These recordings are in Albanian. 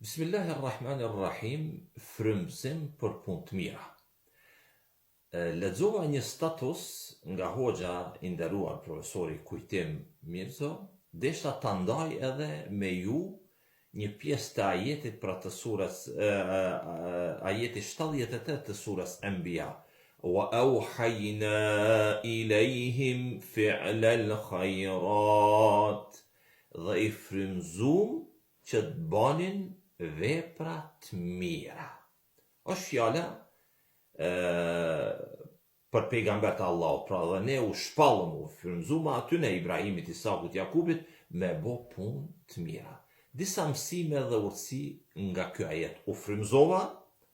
Bismillahirrahmanirrahim, frymëzim për punë të mira. Lexova një status nga hoxha i nderuar profesori Kujtim Mirzo, deshta ta ndaj edhe me ju një pjesë të ajetit pra të surës ajeti 78 të surës Enbija. Wa auhayna ilayhim fi'lal khayrat dhe i frymëzum që të banin vepra të mira. Është fjala e, për pejgamberët e Allahut, pra dhe ne u shpallëm, u frymëzum atyne Ibrahimit, Isakut, Jakubit me bo punë të mira. Disa mësime dhe urtësi nga ky ajet u frymëzova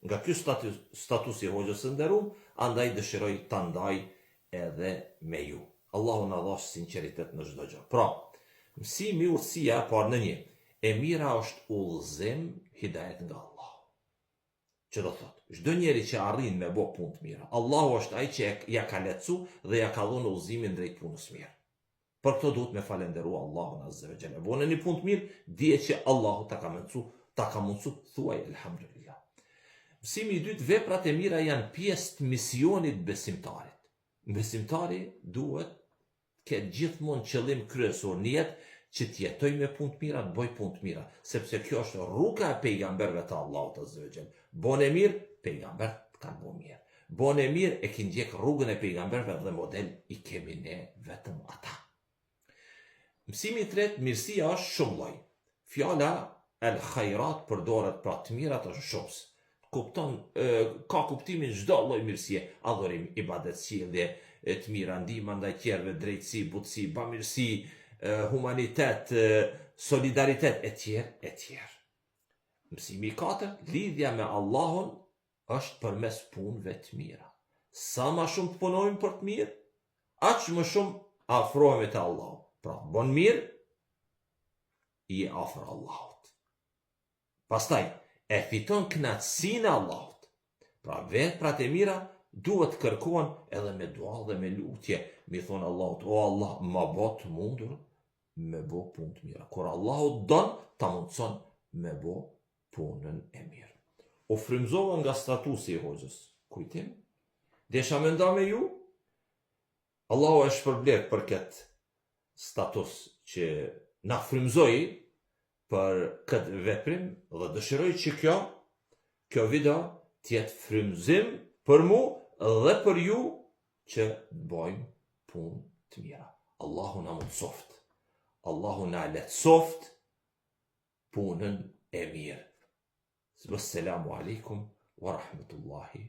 nga ky status, status i hoxhës së nderum, andaj dëshiroj ta ndaj edhe me ju. Allahu na dhashtë sinqeritet në çdo gjë. Pra, mësimi urtësia e parë në një, e mira është udhëzim, hidajet nga Allahu. Që do thotë, çdo njeri që arrin me bo punë të mira, Allahu është ai që ja ka lehtësu dhe ja ka dhënë udhëzimin drejt punës mirë. Për këto duhet me falenderu Allahun Azze ve Xhel. E bone një punë të mirë, dije që Allahu ta ka mundësu, ta ka mundësu, thuaj Elhamdulillah. Mësimi i dytë, veprat e mira janë pjesë të misionit besimtarit. Besimtari duhet të ketë gjithmonë qëllim kryesor në jetë që të jetojë me punë të mira, të bëjë punë të mira, sepse kjo është rruga e pejgamberëve të Allahut Azze ve Xhel. Bone mirë, pejgamberët kanë bo mirë. Bone mirë e ki ndjek rrugën e pejgamberëve dhe model i kemi ne vetëm ata. Mësimi i tretë, mirësia është shumë lloj. Fjala el khairat përdoret pra të mirat është shumës. Kupton e, ka kuptimin çdo lloj mirësie, adhurim, ibadet, sjellje, e të mira, ndihma ndaj tjerëve, drejtësi, butësi, bamirësi, humanitet, solidaritet etj etj. Mësimi i katërt, lidhja me Allahun është përmes punëve të mira. Sa ma shumë të punojmë për të mirë, aq më shumë afrohemi te Allahu. Pra, bon mirë, je afër Allahut. Pastaj, e fiton kënaqësinë e Allahut. Pra, veprat e mira duhet të kërkohen edhe me dua dhe me lutje, me i thonë Allahut, o Allah, ma bo të mundur me bo punë të mira. Kur Allahu don, ta mundëson me bo punën e mirë. U frymëzova nga statusi i hoxhës. Kujtim? Desha me nda me ju? Allahu e shpërbleftë për këtë status që na frymëzoi për këtë veprim dhe dëshiroj që kjo kjo video të jetë frymëzim për mu dhe për ju që të bojmë punë të mira. Allahu na mundësoftë. Allahu na lehtësoftë punën e mirë. Wassalamu alaikum wa rahmatullahi.